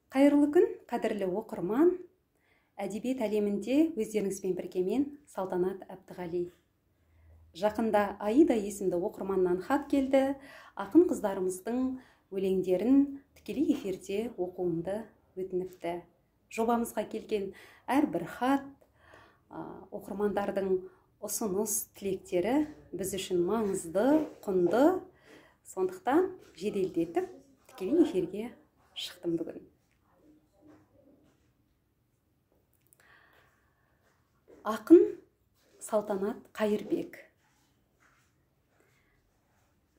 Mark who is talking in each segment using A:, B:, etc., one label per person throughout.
A: Қайырлы күн, қадірлі оқырман. Әдебиет әлемінде өздеріңізбен бірге мен, Салтанат Әбдіғали. Жақында Аида есімді оқырманнан хат келді. Ақын қыздарымыздың өлеңдерін тікелей эфирде оқуымды өтініпті. Жобамызға келген әрбір хат, оқырмандардың ұсыныс тілектері біз үшін маңызды, құнды. Сондықтан жеделдетіп тікелей эфирге шықтым бүгін. Ақын Салтанат Қайырбек.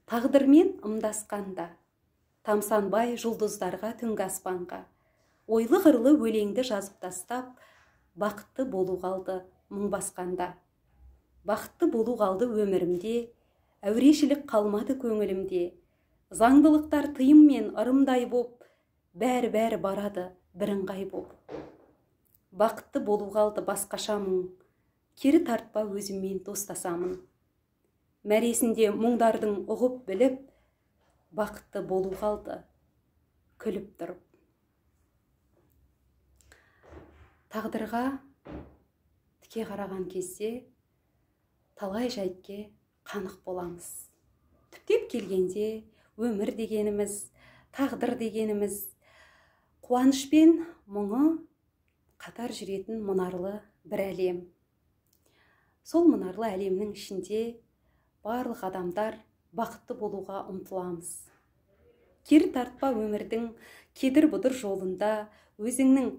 A: Тағдырмен ымдасқанда, тамсанбай жұлдыздарға, түнгі аспанға, ойлы-қырлы өлеңді жазып тастап, бақытты болу қалды мұң басқанда. Бақытты болу қалды өмірімде, әурешілік қалмады көңілімде. Заңдылықтар тыйым мен ырымдай боп, бәрі-бәрі барады бірыңғай боп. Бақытты болу қалды басқаша мұң, кері тартпа өзіммен достасамын. Мәресінде мұңдардың ұғып біліп, бақытты болу қалды күліп тұрып. Тағдырға тіке қараған кезде талай жайтке қанық боламыз. Түптеп келгенде өмір дегеніміз, тағдыр дегеніміз, қуаныш пен мұңы қатар жүретін мұнарлы бір әлем. Сол мұнарлы әлемнің ішінде барлық адамдар бақытты болуға ұмтыламыз. Кері тартпа өмірдің кедір-бұдыр жолында өзіңнің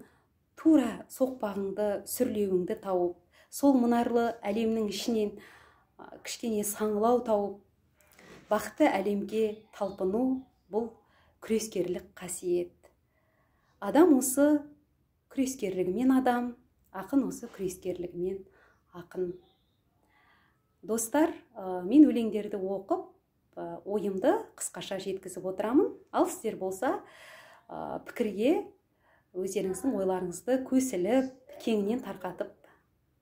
A: тура соқпағыңды, сүрлеуіңді тауып, сол мұнарлы әлемнің ішінен кішкене саңылау тауып, бақытты әлемге талпыну бұл күрескерлік қасиет. Адам осы күрескерлігімен адам, ақын осы күрескерлігімен ақын. Достар, мен өлеңдерді оқып, ойымды қысқаша жеткізіп отырамын. Ал сіздер болса, пікірге өздеріңіздің ойларыңызды көсіліп, кеңінен тарқатып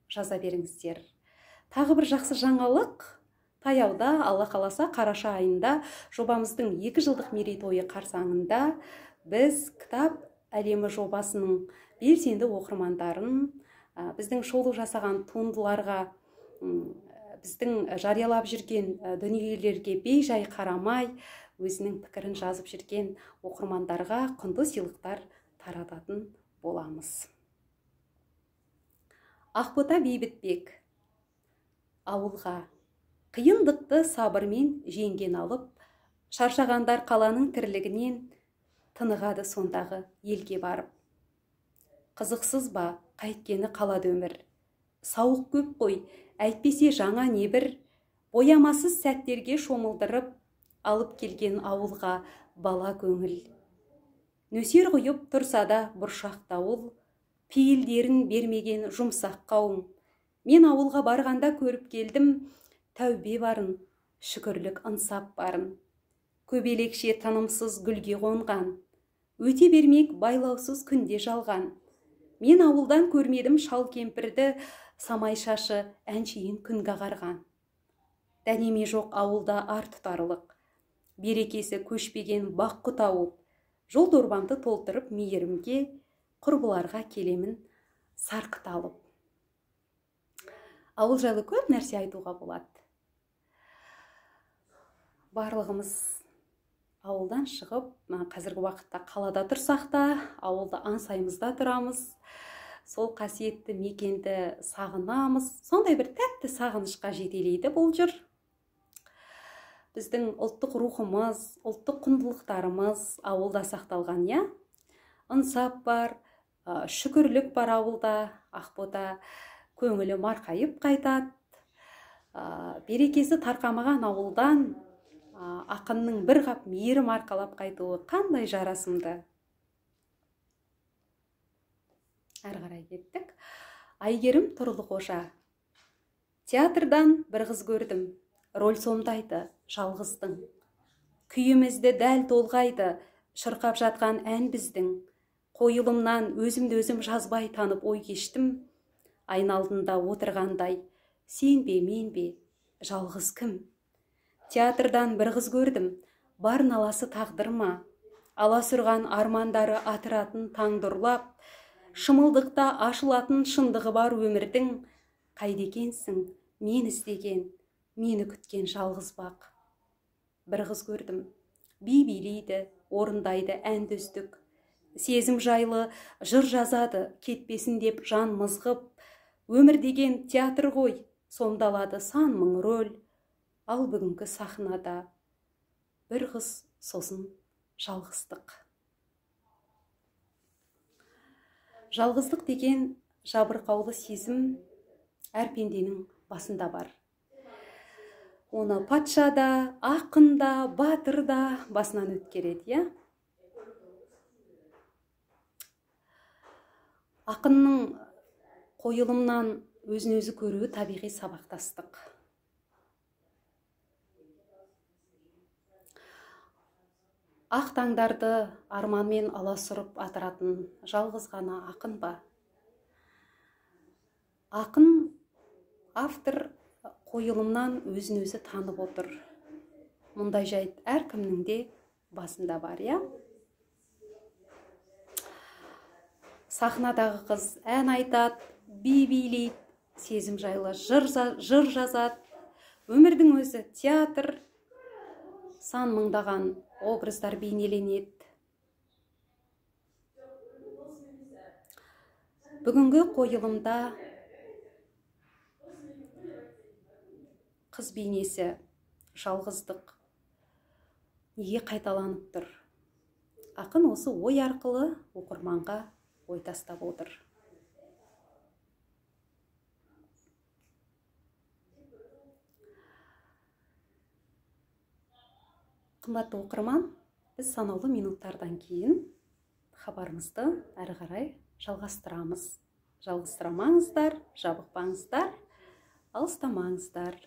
A: жаза беріңіздер. Тағы бір жақсы жаңалық, таяуда, Алла қаласа, қараша айында жобамыздың 2 жылдық мерейтойы қарсаңында біз кітап әлемі жобасының белсенді оқырмандарын, біздің шолу жасаған туындыларға, біздің жариялап жүрген дүниелерге бей-жай қарамай, өзінің пікірін жазып жүрген оқырмандарға құнды сыйлықтар тарататын боламыз. Ақбота Бейбітбек. Ауылға қиындықты сабырмен жеңген алып, шаршағандар қаланың тірлігінен тынығады сондағы елге барып. Қызықсыз ба, қайткені қалады өмір. Сауық көп қой, әйтпесе жаңа небір, боямасыз сәттерге шомылдырып, алып келген ауылға бала көңіл. Нөсер құйып тұрса да бұршақ дауыл, пейілдерін бермеген жұмсақ қауым. Мен ауылға барғанда көріп келдім, тәубе барын, шүкірлік ынсап барын. Көбелекше тынымсыз гүлге қонған, өте бермек байлаусыз күнде жалған. Мен ауылдан көрмедім шал кемпірді, самай шашы әншейін күнге ағарған. Дәнеме жоқ ауылда ар тұтарлық, берекесі көшпеген баққы тауып, жол дорбамды толтырып мейірімге, құрбыларға келемін сарқыт алып. Ауыл жайлы көп нәрсе айтуға болады. Барлығымыз ауылдан шығып, қазіргі уақытта қалада тұрсақ та, ауылды аңсаймыз да тұрамыз. Сол қасиетті мекенді сағынамыз. Сондай бір тәтті сағынышқа жетелейді бұл жыр. Біздің ұлттық рухымыз, ұлттық құндылықтарымыз ауылда сақталған, иә? Ынсап бар, шүкірлік бар ауылда, Ақбота көңілі марқайып қайтады. Берекесі тарқамаған ауылдан ақынның бір қап мейірім арқалап қайтуы қандай жарасымды. Әрі қарай кеттік. Айгерім Тұрлықожа. Театрдан бір қыз көрдім, роль сомдайды жалғыздың. Күйімізді дәл толғайды, шырқап жатқан ән біздің. Қойылымнан өзімді өзім жазбай танып ой кештім. Айналдында отырғандай, сен бе, мен бе, жалғыз кім? Театрдан бір қыз көрдім, бар наласы тағдыр ма? Аласұрған армандары атыратын таңдырлап, шымылдықта ашылатын шындығы бар өмірдің. Қайда екенсің, мен іздеген, мені күткен жалғыз бақ. Бір қыз көрдім, би билейді, орындайды әнді үздік. Сезім жайлы жыр жазады, кетпесін деп жан мызғып. Өмір деген театр ғой, сомдалады сан мың рөл. Ал бүгінгі сахнада бір қыз, сосын жалғыздық. Жалғыздық деген жабырқаулы сезім әр пенденің басында бар. Оны патша да, ақын да, батыр да басынан өткереді, иә? Ақынның қойылымнан өзін өзі көруі табиғи сабақтастық. Ақ таңдарды арманмен аласұрып атыратын жалғыз ғана ақын ба? Ақын, автор қойылымнан өзін өзі танып отыр. Мұндай жайт әркімнің де басында бар, иә? Сахнадағы қыз ән айтады, би билейді, сезім жайлы жыр жазады. Өмірдің өзі театр, сан мыңдаған образдар бейнеленеді. Бүгінгі қойылымда қыз бейнесі, жалғыздық неге қайталанып тұр? Ақын осы ой арқылы оқырманға ой тастап отыр. Қымбатты оқырман, біз санаулы минуттардан кейін хабарымызды әрі қарай жалғастырамыз. Жалғызсырамаңыздар, жабықпаңыздар, алыстамаңыздар.